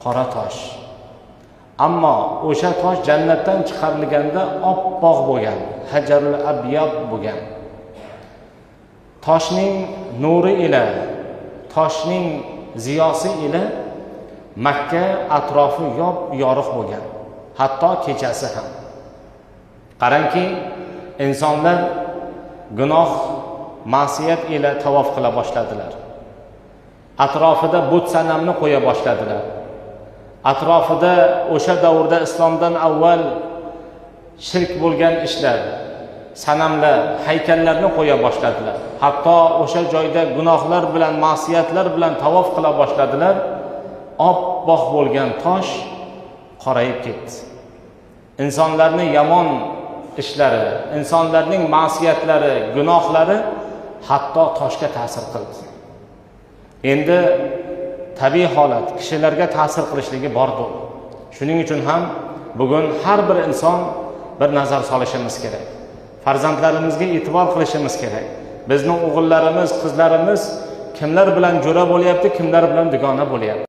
Qora tosh. Ammo o'sha tosh jannatdan chiqarilganda oppoq bo'lgan, hajarul abyad bo'lgan. Toshning nuri ila, toshning ziyosi ila Makka atrofi yop-yorug' bo'lgan, hatto kechasi ham. Qarangki, insonlar gunoh, ma'siyat ila tavof qila boshladilar. Atrofida but sanamni qo'ya boshladilar. Atrofida o'sha davrda islomdan avval shirk bo'lgan ishlar, sanamlar, haykallarni qo'ya boshladilar. Hatto o'sha joyda gunohlar bilan, ma'siyatlar bilan tavof qila boshladilar. Oppoq bo'lgan tosh qorayib ketdi. Insonlarning yomon ishlari, insonlarning ma'siyatlari, gunohlari hatto toshga ta'sir qildi. Endi tabiiy holat kishilarga ta'sir qilishligi bordir. Shuning uchun ham bugun har bir inson bir nazar solishimiz kerak. Farzandlarimizga e'tibor qilishimiz kerak. Bizning o'g'illarimiz, qizlarimiz kimlar bilan jo'ra bo'lyapti, kimlar bilan dugona bo'lyapti.